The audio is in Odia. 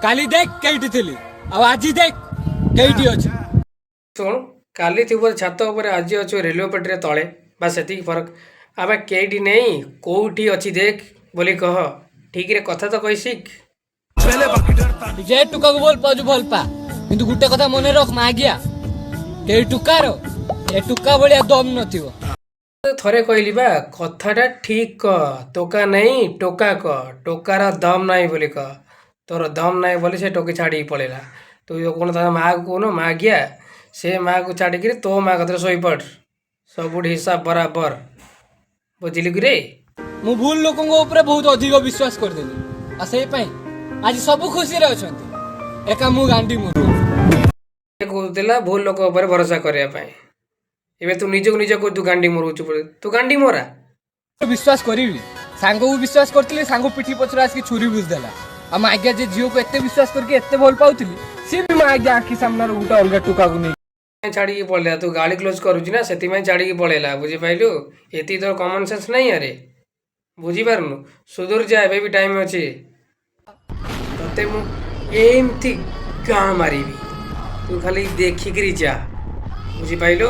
କାଲି ଦେଖ କେଇଠି ଥିଲି ଆଉ ଆଜି ଦେଖ କେଇଠି ଅଛି। ଶୁଣୁ, କାଲି ଥିବୁ ଛାତ ଉପରେ, ଆଜି ଅଛୁ ରେଲୱେ ପଟରେ ତଳେ, ବାସ୍ ସେତିକି ଫରକ। ଆବେ, କେଇଠି ନେଇ କୋଉଠି ଅଛି ଦେଖ ବୋଲି କହ। ଠିକରେ କଥା ତ କହି ଶିଖ। ଯେ ଟୁକାକୁ ଭଲ ପାଉଛୁ ଭଲ ପା, କିନ୍ତୁ ଗୋଟେ କଥା ମନେ ରଖ ମାଗିଆ, କେଇ ଟୁକାର ଏ ଟୁକା ଭଳିଆ ଦମ ନଥିବ। ଥରେ କହିଲି ବା, କଥାଟା ଠିକ କହ। ଟୋକା ନାହିଁ, ଟୋକା କହ। ଟୋକାର ଦମ୍ ନାହିଁ ବୋଲି କହ। ତୋର ଦମ୍ ନାହିଁ ବୋଲି ସେ ଟୋକି ଛାଡ଼ିକି ପଳେଇଲା। ତୁ କ'ଣ ତା ମାଆକୁ କହୁନୁ? ମାଗିଆ, ସେ ମାଆକୁ ଛାଡ଼ିକିରି ତୋ ମା କତିରେ ଶୋଇପଡ଼। ସବୁଠି ହିସାବ ବରାବର, ବୁଝିଲୁ କିରେ? ମୁଁ ଭୁଲ ଲୋକଙ୍କ ଉପରେ ବହୁତ ଅଧିକ ବିଶ୍ୱାସ କରିଦେଲି ଆଉ ସେଇ ପାଇଁ ଆଜି ସବୁ ଖୁସିରେ ଅଛନ୍ତି, ଏକା ମୁଁ ଗାଣ୍ଡି ମରୁ। କହୁଥିଲା ଭୁଲ ଲୋକ ଉପରେ ଭରସା କରିବା ପାଇଁ। ଏବେ ତୁ ନିଜକୁ ନିଜ କହୁଛୁ ତୁ ଗାଣ୍ଡି ମରଉଛୁ ବୋଲି। ତୁ ଗାଣ୍ଡି ମରା। ବିଶ୍ୱାସ କରିବି? ସାଙ୍ଗକୁ ବିଶ୍ୱାସ କରିଥିଲି, ସାଙ୍ଗ ପିଠି ପଛରେ ଆସିକି ଛୁରୀ ଭୁସିଦେଲା। ଆଉ ମାଗିଆ, ଯେ ଝିଅକୁ ଏତେ ବିଶ୍ୱାସ କରିକି ଏତେ ଭଲ ପାଉଥିଲି, ସିଏ ବି ମାଗିଆ ଆଖି ସାମ୍ନାରେ ଗୋଟେ ଅଲଗା ଟୁକାକୁ ନେଇ ଛାଡ଼ିକି ପଳେଇଲା। ତୁ ଗାଳି କ୍ଲୋଜ୍ କରୁଛୁ ନା, ସେଥିପାଇଁ ଛାଡ଼ିକି ପଳେଇଲା, ବୁଝିପାରିଲୁ? ଏତିକି ତୋର କମନ୍ ସେନ୍ସ ନାହିଁ। ଆରେ, ବୁଝିପାରୁନୁ? ସୁଧୁର ଯା, ଏବେ ବି ଟାଇମ୍ ଅଛି। ତତେ ମୁଁ ଏମିତି ଗାଁ ମାରିବି, ତୁ ଖାଲି ଦେଖିକିରି ଯା, ବୁଝିପାରିଲୁ?